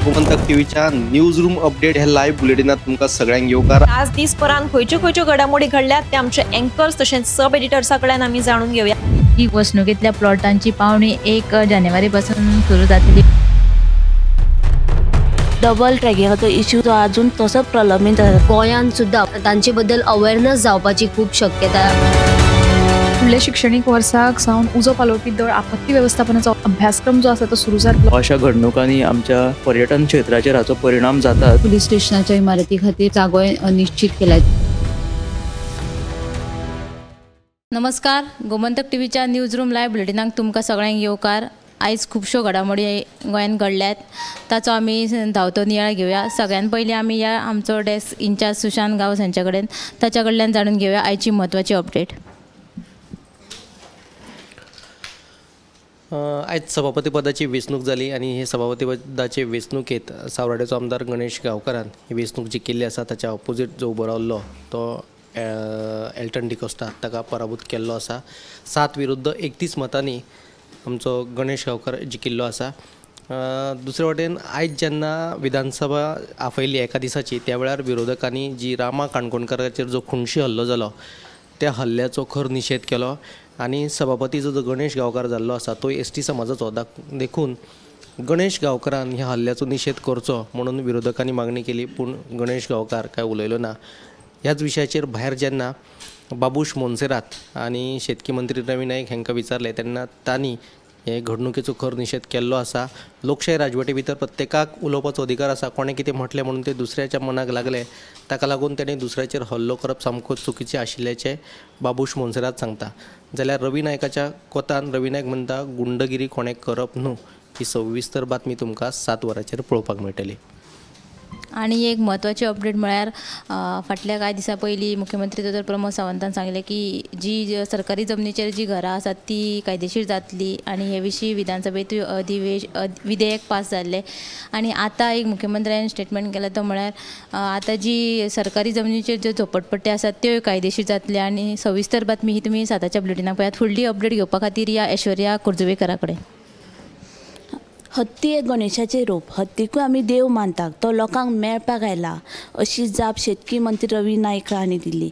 गोमंतक टीव्हीच्या news room update ह्या live बुलेटिनात तुमकां सगळ्यांक येवकार। आज दिसभरान खंयच्यो खंयच्यो घडामोडी घडल्यात ते आमचे अँकर्स तशेंच सब एडिटर्सा कडल्यान आमी जाणून घेवया। ही वसणुकेंतल्या प्लॉटांची पावणी 1 जानेवारी पासून सुरू जातली। डबल ट्रॅकिंगाचो इश्यू जो अजून तसोच प्रलंबीत आसा। गोंयांत सुद्दां तांचे बद्दल अवेअरनेस जावपाची खूब शक्यता। फुडल्या शिक्षणीक वर्साक सावन उजो पालोवपी दळ आपत्ती वेवस्थापनाचो अभ्यासक्रम जो आसा तो सुरू जातलो। अशा घडणुकांनी आमच्या पर्यटन क्षेत्राचेर हाचो परिणाम जाता। पुलीस स्टेशनाच्या इमारती खातीर जागो निश्चित केला। नमस्कार, गोमंतक टीव्हीच्या न्यूज रूम लायव्ह बुलेटिनाक तुमकां सगळ्यांक येवकार। आयज खुबश्यो घडामोडी गोंयांत घडल्यात ताचो आमी धांवतो नियाळ घेवया। सगळ्यान पयलीं आमी ह्या आमचो डेस्क इन्चार्ज सुशांत गांवस हांचे कडेन ताच्या कडल्यान जाणून घेवया आयची म्हत्वाची अपडेट। आयज सभापती पदाची वेंचणूक जाली आनी हे सभापती पदाचे वेंचणुकेंत सावराडेचो आमदार गणेश गांवकारान ही वेंचणूक जिखिल्ली आसा। ताच्या ऑपोजीट जो उबो रावल्लो तो एल्टन डिकोस्टा ताका पराभूत केल्लो आसा। 7 विरुद्ध 31 मतांनी आमचो गणेश गांवकार जिखिल्लो आसा। दुसरे वटेन आयज जेन्ना विधानसभा आपयली एका दिसाची त्या वेळार विरोधकांनी जी रामा काणकोणकाराचेर जो खुनशी हल्लो जालो त्या हल्ल्याचो खर निशेध केलो आनी सभापतीचो जो गणेश गांवकार जाल्लो आसा तो एस टी समाजाचो देखून गणेश गांवकारान ह्या हल्ल्याचो निशेध करचो म्हणून विरोधकांनी मागणी केली, पूण गणेश गांवकार काय उलयलो ना। ह्याच विशयाचेर भायर जेन्ना बाबूश मोन्सेरात आनी शेतकी मंत्री रवी नायक हांकां विचारलें तेन्ना तांणी हे घडणुकेचो खर निशेध केल्लो आसा। लोकशाही राजवटी भितर प्रत्येकाक उलोवपाचो अधिकार आसा। कोणें कितें म्हटलें म्हणून तें दुसऱ्याच्या मनाक लागलें ताका लागून तेणें दुसऱ्याचेर हल्लो करप सामको चुकीचें आशिल्ल्याचें बाबूश मोन्सेरात सांगता। जाल्यार रवी नायकाच्या कोतान रवी नायक म्हणटा गुंडगिरी कोणें करप न्हू। ही सविस्तर बातमी तुमकां 7 वरांचेर पळोवपाक मेळटली। आनी एक म्हत्वाची अपडेट म्हळ्यार फाटल्या कांय दिसां पयलीं मुख्यमंत्री दोतोर प्रमोद सावंतान सांगलें की जी सरकारी जमनीचेर जी घरां आसात ती कायदेशीर जातली आनी हे विशीं विधानसभेंतूय विधेयक पास जाल्लें। आनी आतां एक मुख्यमंत्र्यान स्टेटमेंट केलां तो म्हळ्यार आतां जी सरकारी जमनीचेर ज्यो झोपडपट्टी आसात त्यो कायदेशीर जातले। आनी सविस्तर बातमी ही तुमी 7च्या बुलेटिनाक पळयात। फुडली अपडेट घेवपा खातीर ह्या ऐश्वर्या कुर्जुवेकरा कडेन। हत्ती एक गणेशाचें रूप, हत्तीकूय आमी देव मानतात, तो लोकांक मेळपाक आयला अशी जाप शेतकी मंत्री रवी नायक हांणी दिली।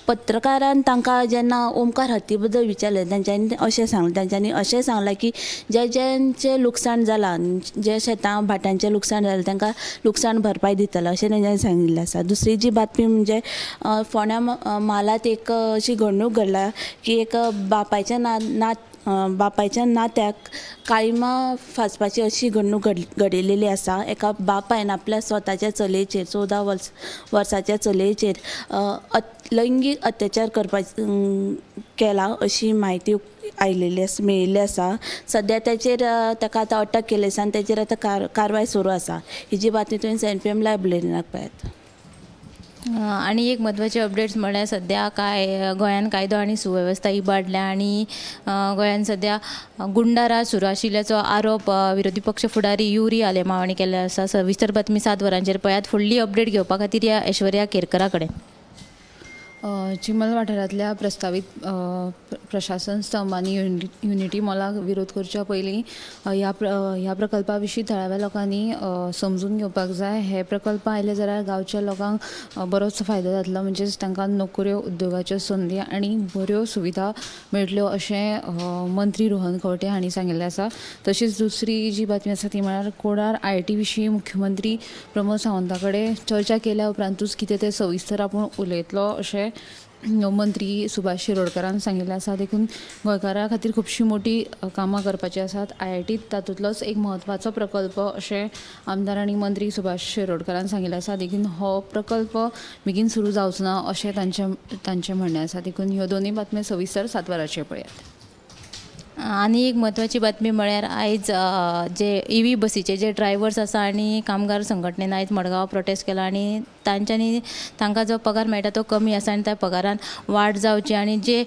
पत्रकारान तांकां जेन्ना ओमकार हत्ती बद्दल विचारलें तांच्यांनी अशें सांगलें, तांच्यांनी अशें सांगलां की जे ज्यांचें लुकसाण जालां, जे शेतां भाटांचें लुकसाण जालां तांकां लुकसाण भरपाय दितले अशें तांच्यांनी सांगिल्लें आसा। दुसरी जी बातमी म्हणजे फोंड्या म्हालांत एक अशी घडणूक घडल्या की एक बापायच्या नात्याक काळिमा फासपाची अशी घडणूक घडिल्ली आसा। एका बापायन आपल्या स्वताच्या चलयेचेर 14 वर्साच्या चलयेचेर लैंगीक अत्याचार करपा केला अशी म्हायती आयिल्ली आसा, मेळिल्ली आसा। सद्या ताचेर ताका आतां अटक केल्ली आसा आनी ताचेर आतां कारवाय सुरू आसा। ही जी बातमी तुवें 7 PM live बुलेटिनाक पळयात। आनी एक म्हत्वाची अपडेट्स म्हळ्यार सद्या काय गोंयांत कायदो आनी सुवेवस्था इबाडल्या आनी गोंयांत सद्या गुंडाराज सुरू आशिल्ल्याचो आरोप विरोधी पक्ष फुडारी युरी आलेमांव हांणी केल्लो आसा। सविस्तर बातमी 7 वरांचेर पळयात। फुडली अपडेट घेवपा खातीर ह्या ऐश्वर्या केरकरा कडेन। चिमल वाठारांतल्या प्रस्तावीत प्रशासन स्तंभ आनी युनिटी मॉलाक विरोध करच्या पयलीं ह्या प्रकल्पा विशीं थळाव्या लोकांनी समजून घेवपाक जाय। हे प्रकल्प आयले जाल्यार गांवच्या लोकांक बरोच फायदो जातलो, म्हणजेच तांकां नोकऱ्यो, उद्योगाच्यो संदी आनी बऱ्यो सुविधा मेळटल्यो अशें मंत्री रोहन खंवटे हांणी सांगिल्लें आसा। तशीच दुसरी जी बातमी आसा ती म्हळ्यार कोडार IIT विशीं मुख्यमंत्री प्रमोद सावंता कडेन चर्चा केल्या उपरांतूच कितें तें सविस्तर आपूण उलयतलो अशें मंत्री सुभाष शिरोडकरान सांगिल्लें आसा। देखून गोंयकारां खातीर खुबशीं मोटी कामां करपाचीं आसात। IIT तातूंतलोच एक म्हत्वाचो प्रकल्प अशें आमदार आनी मंत्री सुभाष शिरोडकरान सांगिल्लें आसा। देखून हो प्रकल्प बेगीन सुरू जावचो ना अशें तांचें म्हणणें आसा। देखून ह्यो दोनूय बातम्यो सविस्तर 7 वरांचेर पळयात। आनी एक म्हत्वाची बातमी म्हळ्यार आयज जे EV बसीचे जे ड्रायव्हर्स आसा आनी कामगार संघटनेन आयज मडगांव प्रोटेस्ट केला आनी तांच्यांनी तांकां जो पगार मेळटा तो कमी आसा आनी त्या पगारान वाड जावची आनी जे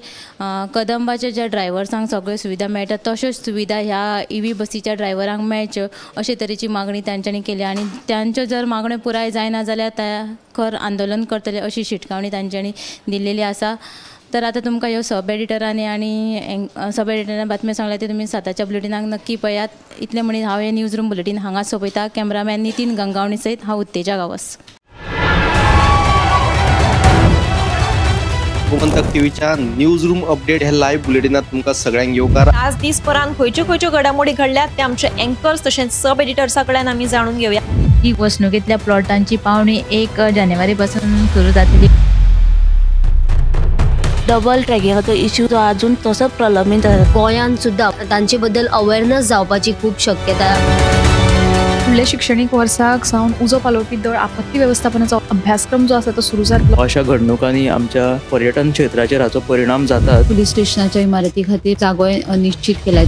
कदंबाचे जे ड्रायव्हर्सांक सगळ्यो सुविधा मेळटा तश्योच सुविधा ह्या EV बसीच्या ड्रायव्हरांक मेळच्यो अशे तरेची मागणी तांच्यांनी केली आनी तांच्यो जर मागण्यो पुराय जायना जाल्यार त्या खर आंदोलन करतले अशी शिटकावणी तांच्यांनी दिल्लेली आसा। तर आतां तुमकां ह्यो सब एडिटरांनी आनी सब एडिटरान बातम्यो सांगल्या त्यो तुमी 7च्या बुलेटिनाक नक्की पळयात. इतलें म्हणीत हांव हें न्यूज रूम बुलेटीन हांगाच सोंपयता. कॅमेरामॅन नितीन गंगावणी सयत हांव उत्तेजा गांवस. गोमंतक टीव्हीच्या न्यूज रूम अपडेट हे लायव्ह बुलेटिनात तुमकां सगळ्यांक येवकार. आज दीसभरान खंयच्यो खंयच्यो घडामोडी घडल्यात ते आमचे अँकर्स तशेंच सब एडिटर्सा कडल्यान आमी जाणून घेवया. ही वसणुकेंतल्या प्लॉटांची पावणी 1 जानेवारी पासून सुरू जातली. डबल ट्रॅकिंगाचो इश्यू जो अजून तसोच प्रलंबीत आसा. गोंयांत सुद्दां तांचे बद्दल अवेअरनेस जावपाची खूब शक्यता. फुडल्या शिक्षणीक वर्साक सावन उजो पालोवपी दळ आपत्ती वेवस्थापनाचो अभ्यासक्रम जो आसा तो सुरू जातलो. अशा घडणुकांनी आमच्या पर्यटन क्षेत्राचेर हाचो परिणाम जाता. पुलीस स्टेशनाच्या इमारती खातीर जागो निश्चित केला.